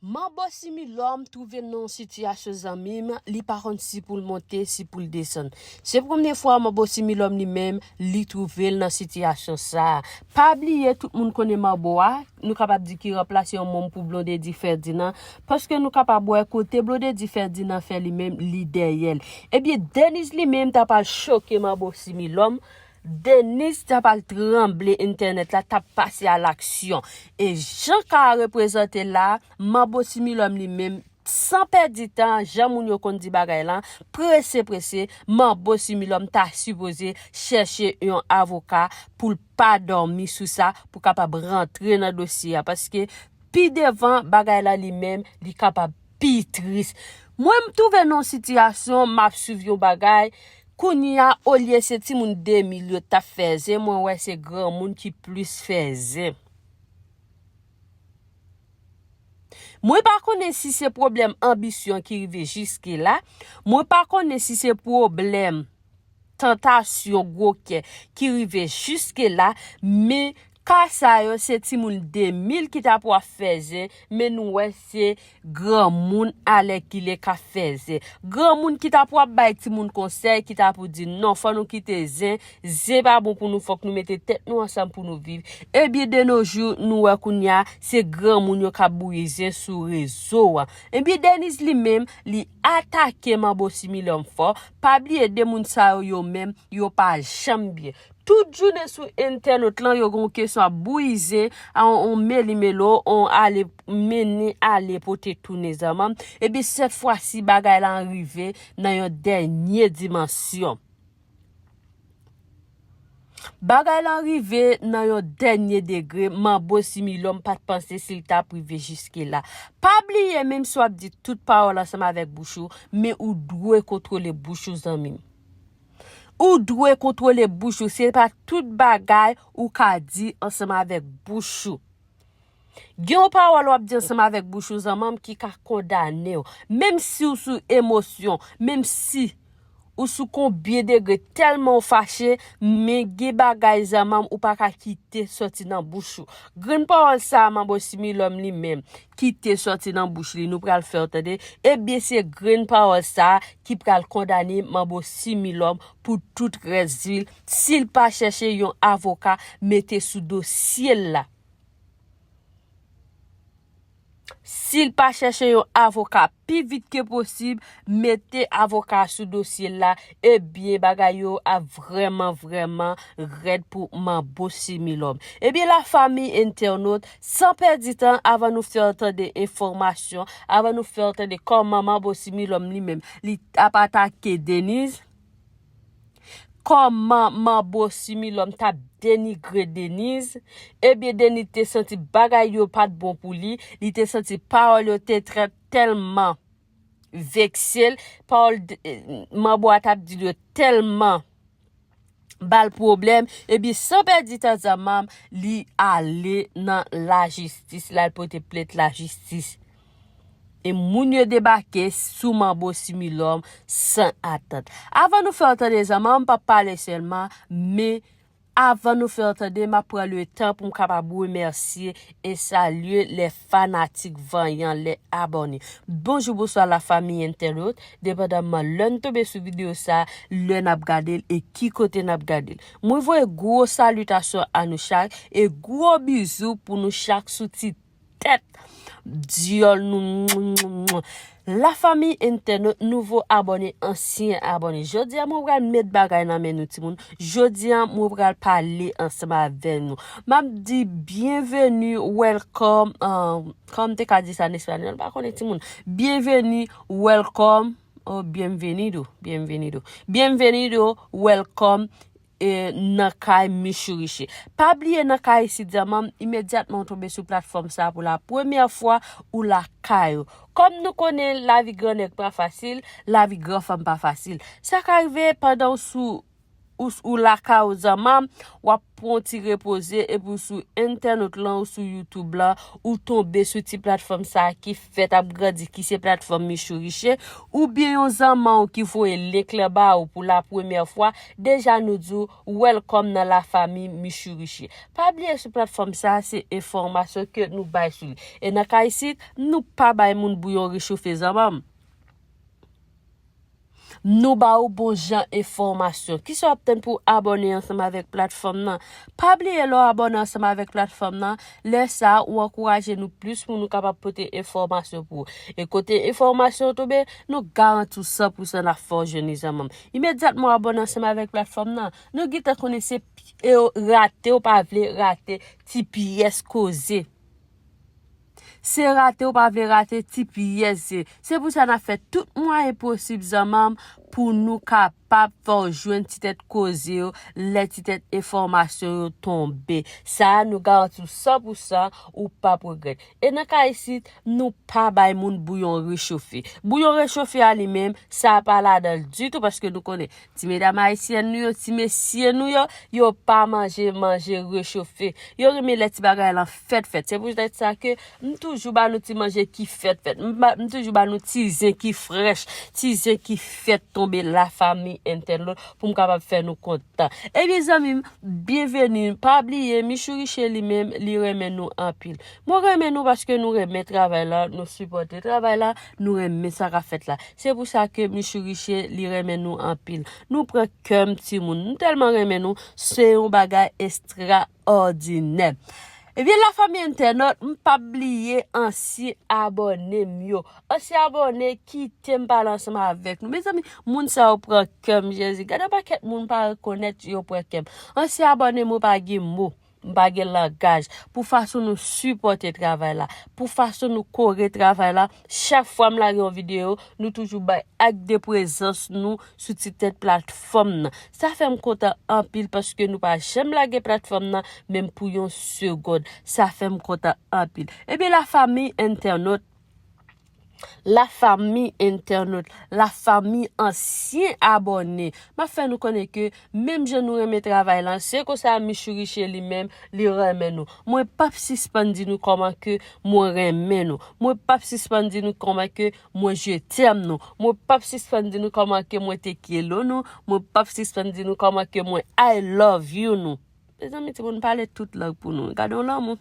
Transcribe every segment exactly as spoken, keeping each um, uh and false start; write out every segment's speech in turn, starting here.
Manbo Similòm twouve l nan yon sitiyasyon, zanmi m, li pa konn si pou l monte, si pou l desann. Se premye fwa Manbo Similòm li menm, li twouve l nan sitiyasyon sa a. Pa bliye, tout moun konnen Manbo a, nou kapab di ki ranplase yon manm pou Blondedy Ferdinand, paske nou kapab wè kote Blondedy Ferdinand fè li menm, li dèyè l. Ebyen, Denise li menm ta pral choke Manbo Similòm. Denise ta pral tranble entènèt la, t ap pase a laksyon. E jan ka a reprezante la, Manbo Similòm li menm, san pèdi tan, jan moun yo konn di bagay lan, prese, prese, Manbo Similòm ta sipoze chèche yon avoka pou l pa dòmi sou sa, pou kapab rantre nan dosye a. Paske pi devan, bagay la li menm, li kapab pi tris. Mwen, m twouve nan yon sitiyasyon, m ap swiv yon bagay. Kounye a, olye se timoun de mil yo t ap fè zen, mwen wè se granmoun ki plis fè zen. Mwen pa konnen si se pwoblèm anbisyon ki rive jiske la. Mwen pa konnen si se pwoblèm tantasyon gwo kè ki rive jiske la, men ka sa yo se timoun de mil ki t ap wè fè zen, men nou wè se granmoun alèkile k ap fè zen. Granmoun ki t ap wè bay timoun konsèy, ki t ap di non, fò nou kite zen, zen pa bon pou nou, fòk nou mete tèt nou ansanm pou nou viv. Ebyen, de nos jours, nou wè kounye a, se granmoun yo k ap bouyi zen sou rezo a. Ebyen, Denise li menm, li atake Manbo Similòm fò. Pa bliye, de moun sa yo, yo menm, yo pa janm byen. Tout jounen sou entènot lan, yo gen yon kesyon ap bouyi zen, a yon, yon melimelo, yon ale mennen ale pote tounen zanmanm. Epi sèt fwa si bagay la rive nan yon dènye dimansyon. Bagay lan rive nan yon dènye degre, Manbo Similòm pa t panse si l t ap rive jiske la. Pa bliye, menm si w ap di tout pawòl ansanm avèk bouch ou, men ou dwe kontwole bouch ou, zanmi m. Ou dwe kontwole bouch ou, se pa tout bagay ou ka di ansanm avèk bouch ou. Gen yon pawòl w ap di ansanm avèk bouch ou, zanmanm, ki ka kondane w. Menm si w sou emosyon, menm si ou sou konbyen degre, tèlman w fache, men gen bagay, zanmanm, ou pa ka kite sòti nan bouch ou. Grenn pawòl sa a, Manbo Similòm li menm, kite sòti nan bouch li, nou pral fè w tande. Ebyen, se grenn pawòl sa a ki pral kondane Manbo Similòm pou tout rès vi l, si l pa chèche yon avoka mete sou dosye l la. Si l pa chèche yon avoka pi vit ke posib, mete avoka sou dosye l la, ebyen, bagay yo ap vrèman, vrèman rèd pou Manbo Similòm. Ebyen, lafanmi entènot, san pèdi tan, avan nou fè w tande enfòmasyon, avan nou fè w tande kòman Manbo Similòm li menm, li ap atake Denise, kòman Manbo Similòm t ap denigre Denise, ebyen, Denise te santi bagay yo pa t bon pou li, li te santi pawòl yo te trè-, tèlman vekse l, pawòl de-, Manbo a t ap di l yo tèlman ba l pwoblèm, ebyen, san pèdi tan, zanmanm, li ale nan lajistis, l al pote plent lajistis. E moun yo debake sou Manbo Similòm san atant. Avan nou fè w tande, zanmanm, m p ap pale sèlman, men avan nou fè w tande, m ap pran le tan pou m kapab remèsye e salye lè fanatik vanyan, lè abòne. Bonjou, bonswa, lafanmi entènot. Depandaman lè n tonbe sou videyo sa, lè n ap gade l e ki kote n ap gade l. Mwen voye gwo salitasyon a nou chak e gwo bizou pou nou chak sou ti tèt dyòl nou. Lafanmi entènot, nouvo abòne, ansyen abòne. Jodi a, mwen pral met bagay nan men nou, timoun. Jodi a, mwen pral pale ansanm avè nou. M ap di byenveni, welcome, um, kòman m te ka di sa an espanyòl, m pa konnen, timoun. Byenveni, welcome, oh, bienvenido, bienvenido. Bienvenido, welcome, e, nan kay Michou Riche. Pa bliye, nan kay isit, zanmanm, imedyatman w tonbe sou platfòm sa a pou la premyè fwa, ou lakay ou. Kòm nou konnen lavi gran nèg pa fasil, lavi gran fanm pa fasil. Sa ka rive pandan w sou ou, ou lakay ou zanmanm, w ap pran yon ti repoze, epi w sou entènot lan, ou sou YouTube lan, ou tonbe sou ti platfòm sa a ki fèt ap grandi, ki se platfòm Michou Riche, oubyen yon zanmanm ki voye link lan ba ou pou la premyè fwa, deja nou di w welcome nan lafanmi Michou Riche. Pa bliye sou platfòm sa a, se enfòmasyon ke nou bay sou li. E nan ka isit, nou pa bay moun bouyon rechofe zanmanm. Nou ba ou bon jan enfòmasyon. Kisa w ap tann pou w abòne ansanm avèk platfòm nan? Pa bliye lè w abòne ansanm avèk platfòm nan, lè sa a, ou ankouraje nou plis pou nou kapab pote enfòmasyon pou ou. E kote enfòmasyon yo tonbe, nou garanti w san pou san n ap fè w jwenn li zanmanm. Imedyatman w abòne ansanm avèk platfòm nan, nou gentan konnen se pi-, e rate w pa vle rate ti pyès koze. Se rate w pa vle rate ti pyès. Se pou sa n ap fè tout mwayen posib zanmanm pou nou kapab fè w jwenn ti tèt koze yo lè ti tèt enfòmasyon yo tonbe. Sa a nou garanti w san pou san ou p ap regrèt. E nan ka isit, nou pa bay moun bouyon rechofe. Bouyon rechofe a li menm, sa pa ladan l ditou paske nou konnen ti medam ayisyèn nou yo, ti mesye nou yo, yo pa manje manje rechofe. Yo renmen lè ti bagay lan fèt fèt. Se poutèt sa ke m toujou ba nou ti manje ki fèt fèt. M ba, m toujou ba nou ti zen ki frèch, ti zen ki fèt tonbe lafanmi entènot pou m kapab fè nou kontan. Ebyen zanmi m, byenveni. Pa bliye, Michou Riche li menm, li renmen nou anpil. Mwen renmen nou paske nou renmen travay la, nou sipòte travay la, nou renmen sa k ap fèt la. Se pou sa ke Michou Riche, li renmen nou anpil. Nou pran kè m timoun. Nou tèlman renmen nou, se yon bagay ekstraòdinè. Ebyen, lafanmi entènot, m p ap bliye ansyen abòne m yo. Ansyen abòne, kite m pale ansanm avèk nou. Mezanmi, moun sa yo pran kè m, Jezi. Gade yon pakèt moun pa rekonèt yo pran kè m. Ansyen abòne m yo pa gen mo. M pa gen langaj pou fason nou sipòte travay la, pou fason nou kore travay la. Chak fwa m lage yon videyo, nou toujou bay ak de prezans nou sou ti tèt platfòm nan. Sa fè m kontan anpil paske nou pa janm lage platfòm nan, menm pou yon segonn. Sa fè m kontan anpil. Ebyen, lafanmi entènot, lafanmi entènot, lafanmi ansyen abòne, m ap fè nou konnen ke menm jan nou renmen travay lan, se konsa Michou Riche li menm, li renmen nou. Mwen p ap sispann di nou kòman ke mwen renmen nou. Mwen p ap sispann di nou kòman ke mwen je t'aime nou. Mwen p ap sispann di nou kòman ke mwen te kyelo nou. Mwen p ap sispann di nou kòman ke mwen I love you nou. Mezanmi, timoun, pale tout lang pou nou. Gade yon lanmou.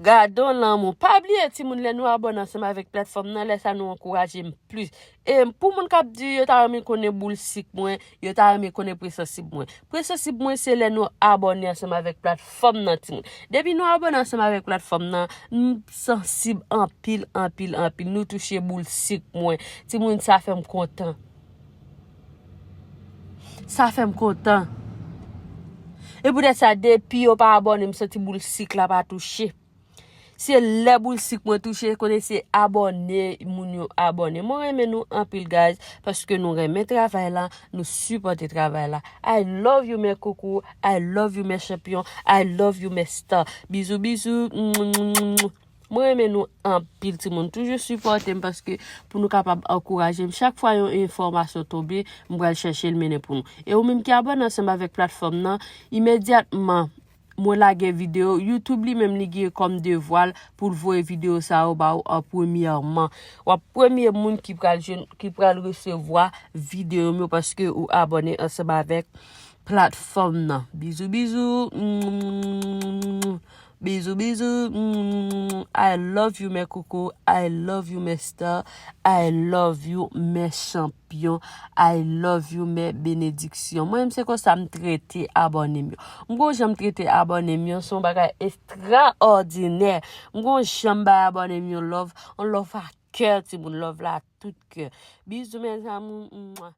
Gade yon lanmou. Pa bliye, timoun, lè nou abòne ansanm avèk platfòm nan, lè sa nou ankouraje m plis. E pou moun k ap di yo ta renmen konnen boul sik mwen, yo ta renmen konnen presansib mwen. Presansib mwen, se lè nou abòne ansanm avèk platfòm nan, timoun. Depi nou abòne ansanm avèk platfòm nan, nou sansib anpil, anpil, anpil. Nou touche boul sik mwen. Timoun, sa fè m kontan. Sa fè m kontan. E poutèt sa, depi yo pa abòne, m santi boul sik la pa touche. Se lè boul sik mwen touche, konnen se abòne moun yo abòne. Mwen renmen nou anpil, guys, paske nou renmen travay la, nou sipòte travay la. I love you, mes coucous. I love you, mes champions. I love you, mes stars. Bizou, bizou. Mwen renmen nou anpil, timoun. Toujou sipòte m paske pou nou kapab ankouraje m. Chak fwa yon enfòmasyon tonbe, m pral chèche l mennen pou nou. E ou menm ki abòne ansanm avèk platfòm nan, imedyatman mwen lage videyo, YouTube li menm li gen kòm devwa l pou l voye videyo sa yo ba ou an premyèman. W ap premye moun ki pral jwenn, ki pral resevwa videyo m yo paske ou abòne ansanm avèk platfòm nan. Bizou, bizou. Bizou, bizou. I love you, mes coucous. I love you, mes stars. I love you, mes champions. I love you, mes bénédictions. Mwen menm se konsa m trete abòne m yo. M gon jan m trete abòne m yo, se yon bagay ekstraòdinè. M gon jan m bay abòne m yo love, yon love a kè, timoun, love la tout kè. Bizou, mes amours.